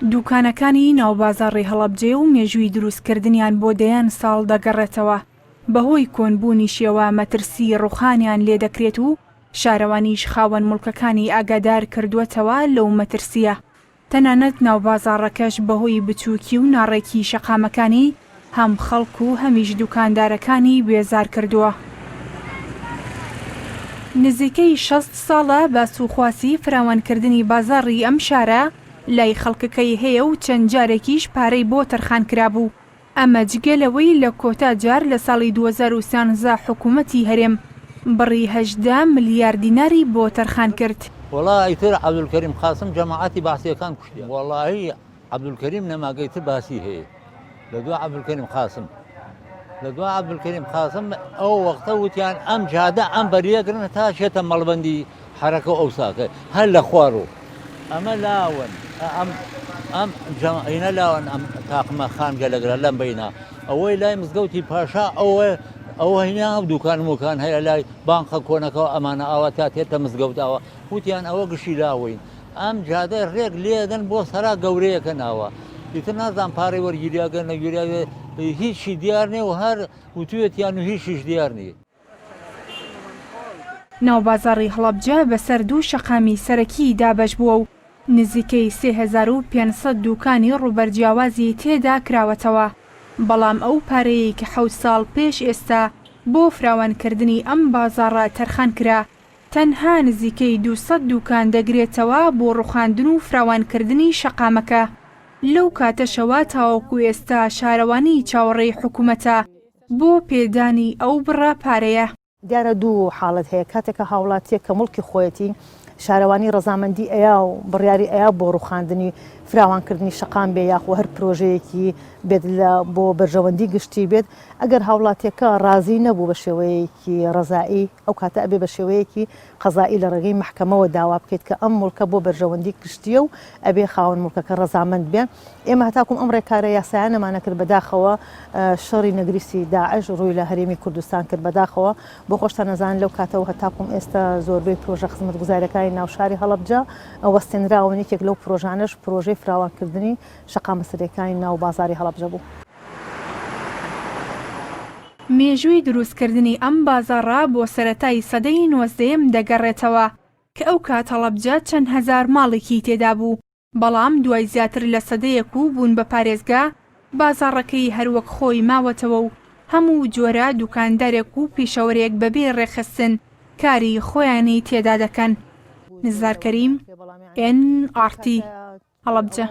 دووکانەکانی ناوبازاڕی هەڵەبجەیە و مێژووی دروستکردنیان بۆ دەیان ساڵ دەگەڕێتەوە، بەهۆی کۆنبوونیشیەوە مەترسیی ڕووخانیان لێدەکرێت و شارەوانیش خاوەن موڵکەکانی ئاگادار کردووەتەوە لەو مەترسییە. تەنانەت ناوبازاڕەکەش بەهۆی بچووکی و ناڕێکی شەقامەکانی هەم خەڵک و هەمیش دوکاندارەکانی بێزار کردووە. نزیکەی 60 ساڵە باس و خواسی فراوانکردنی بازاڕی ئەم شارە لای خەڵکەکەی هەیە و چەند جارێکیش پارەی بۆ تەرخان کرابوو، ئەمە جگە لەوەی لە کۆتا جار لە ساڵی 2013 حکوومەتی هەرێم بڕی 18 ملیار دیناری بۆ تەرخان کرد. وەڵا ئیتر عەبدولکەریم قاسم جەماعەتی بەعسیەکان کوشتیان. وەڵاهی عەبدولکەریم نەماگە ئیتر باسی هەیە لە دوا عەبدولکەریم قاسم لە دوا عەبدولکەریم قاسم ئەو وەختە وتیان ئەم جادە ئەم بەریەگرن تا چێتە مەڵبەندی حەرەکە و ئەوساکە هەر لە خوارۆ ئەمە لاون ئەم ئەم جەمعینە لاون ئەم تاقمە خانگە لەگرە لەم بینە ئەوەی لای مزگەوتی پاشا ئەوە ئەوە هینا ئەو دوکان موکان هەیە لای بانقە کۆنەکەەوە ئەمانە ئاوا تا تێتە مزگەوت ئاوە وتیان ئەوە گشتی لاوەین ئەم جادە ڕێک لێدەن بۆ سەرا گەورەیەکە ناوە ئیتر نازان پارەی وەرگیریاگە نەگیریا هیچی دیار نیە و هەر وتوێتیان و هیچیش دیار نیە. ناوبازاڕی هەڵەبجە بەسەر دوو شەقامی سەرەکیی دابەش بووە و نزیکەی 3500 دووکانی ڕووبەر جیاوازی تێدا کراوەتەوە، بەڵام ئەو پارەیەی کە حەوت ساڵ پێش ئێستا بۆ فراوانکردنی ئەم بازاڕە تەرخان کرا، تەنها نزیکەی 200 دووکان دەگرێتەوە بۆ ڕووخاندن و فراوانکردنی شەقامەکە. لەو کاتەشەوە تاوەکو ئێستا شارەوانی چاوەڕێی حکومەتە بۆ پێدانی ئەو بڕە پارەیە. دیارە دوو حاڵەت هەیە، کاتێک کە هاوڵاتییەک کە موڵکی خۆیەتی، شارەوانی ڕەزامەندی ئەیا و بڕیاری ئەیا بۆ ڕووخاندنی، فراوانکردنی شەقام بێ یاخۆ هەر پرۆژەیەکی بێت لە بۆ بەرژەوەندی گشتی بێت، ئەگەر هاوڵاتییەکە ڕازی نەبوو بە شێوەیەکی ڕەزائی، ئەو کاتە ئەبێ بە شێوەیەکی قەزائی لە ڕێگەی مەحکەمەوە داوا بکەیت کە ئەم موڵکە بۆ بەرژەوەندی گشتییە و ئەبێ خاوەن موڵکەکە ڕەزامەند بێ. ئێمە هەتاکوم ئەم ڕێکارە یاسایانەمان نەکرد بەداخەوە شەڕی نەگریسی داعش ڕووی لە هەرێمی کوردستان کرد بەداخەوە بۆ خۆشتان ئەزانن لەو کاتەوە هەتاکوم ئێستا زۆربەی پرۆژە خزمەتگوزاریەکانی ناو شاری هەڵەبجە وەستێنراون یەکێک لەو پرۆژانەش پرۆژەی فراوانکردنی شەقامە سەرەکیەکانی ناو بازاری هەڵەبجە بوو. مێژووی دروستکردنی ئەم بازاڕە بۆ سەرەتای سەدەی نۆزدەیەم دەگەڕێتەوە کە ئەوکات هەڵەبجە چەند هەزار ماڵێکی تێدابوو، بەڵام دوای زیاتر لە سەدەیەک و بوون بە پارێزگا، بازاڕەکەی هەر وەک خۆی ماوەتەوە و هەموو جۆرە دوکاندارێک و پیشەوەرێک بەبێ ڕێکخستن کاری خۆیانی تێدا دەکەن. نزار کەریم، ئێن ئاڕ تی، هەڵەبجە.